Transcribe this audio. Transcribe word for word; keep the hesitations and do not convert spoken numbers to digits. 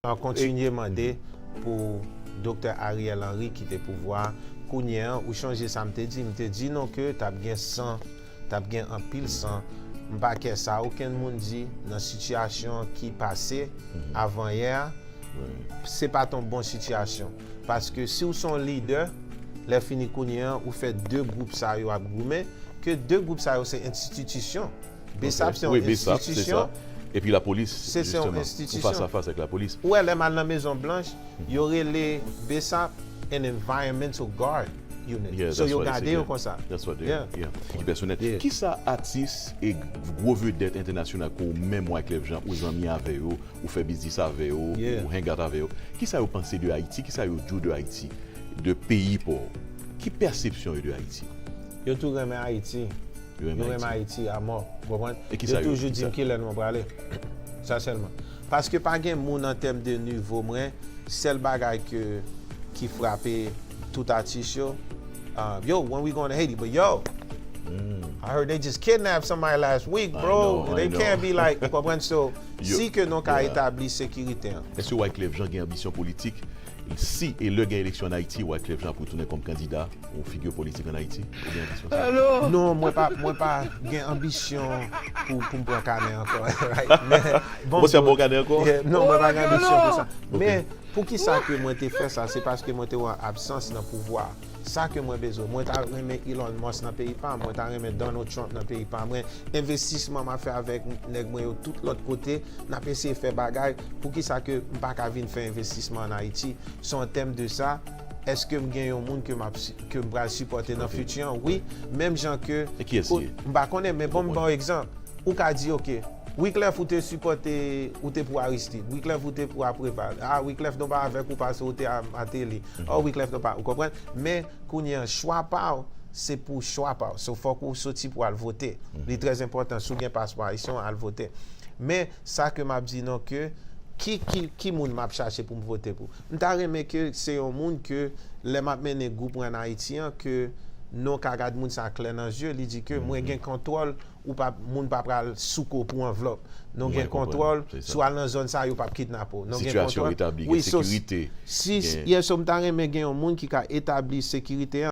An kontinye mande pou Doktè Ariel Henry kite pouvwa a. Kounye a, ou chonje sa m te di? M te di nou ke t ap gen san, t ap gen anpil san. M pa kè sa okenn moun di nan sitiyasyon ki pase avanyè a, se pa t yon bon sitiyasyon. Paske si w se yon lidè, lè fini kounye a, ou fè de gwoup sa yo ap goumen, ke de gwoup sa yo se enstititisyon. BSAP se yon enstitisyon. Epi lapolis, se yon enstitisyon. Ou fas a fas avèk lapolis. Ou wè lè m al nan Mezon Blanch, yo rele BSAP an environmental guard unit. So yo gade yo konsa. Ki pèsonèl. Kisa atis e gwo vedèt entènasyonal ke ou menm Wyclef Jean ou zanmi avè yo, ou fè biznis avè yo, ou hangout avè yo, kisa yo panse de Ayiti, kisa yo di w de Ayiti, de peyi pa w? Ki pèsepsyon yo de Ayiti? Yo tou renmen Ayiti. Yo renmen Ayiti amò. Ou konprann? Yo toujou di m kilè nou prale. Sa sèlman. Paske pa gen moun an tèm de nivo mwen, sèl bagay ke ki frape tout atis yo. Um, yo, when we going to Haiti? But yo, I heard they just kidnapped somebody last week, bro. They can't be like, ou konprann? So, si ke nou ka etabli sekirite an. Èske Wyclef Jean gen anbisyon politik? Si e lè gen eleksyon an Ayiti, Wyclef Jean ap retounen kòm kandida yon figi politik an Ayiti? Ou gen anbisyon sa? Non, mwen pa, mwen pa gen anbisyon pou, pou m pran kanè ankò. Men, bon, Mwen se bon kanè ankò? Non, mwen pa gen anbisyon pou sa. Men, poukisa ke mwen te fè sa? Se paske mwen te wè absans nan pouvwa. Sa ke mwen bezwen. Mwen ta renmen Elon Musk nan peyi pa m. Mwen ta renmen Donald Trump nan peyi pa mwen. Envestisman m ap fè avèk nèg mwen yo tout lòt kote, n ap eseye fè bagay. Poukisa ke m pa ka vin fè envestisman an Ayiti? So, an tèm de sa, èske m gen yon moun ke m ap si- ke m pral sipòte nan fiti an? Wi, menm jan ke E kiyès li ye? M pa konnen, men bon, m ba w egzanp. Ou ka di, oke, Wyclef ou te sipòte, ou te pou Aristide. Wyclef ou te pou Preval. Ah, Wyclef nou pa avèk ou paske ou te a Martelly. Oh, Wyclef nou pa, ou konprann? Men kounye an, chwa pa w, se pou chwa pa w. So, fòk ou soti pou al vote. Li trè enpòtan, si w gen paspò ayisyen, al vote. Men sa ke m ap di nou ke ki, ki, ki moun m ap chache pou m vote pou? M ta renmen ke se yon moun ke lè m ap mennen gwoup mwen an Ayiti an, ke nou ka gad moun sa klè nan zye, li di ke mwen gen kontwòl, ou pa, moun pa pral souke w pou anvlòp. Nou gen kontwòl, si w al nan zòn sa, yo p ap kidnape w. Nou gen kontwòl. Wi, so, si, yeah, so m ta renmen gen yon moun ki ka etabli sekirite an.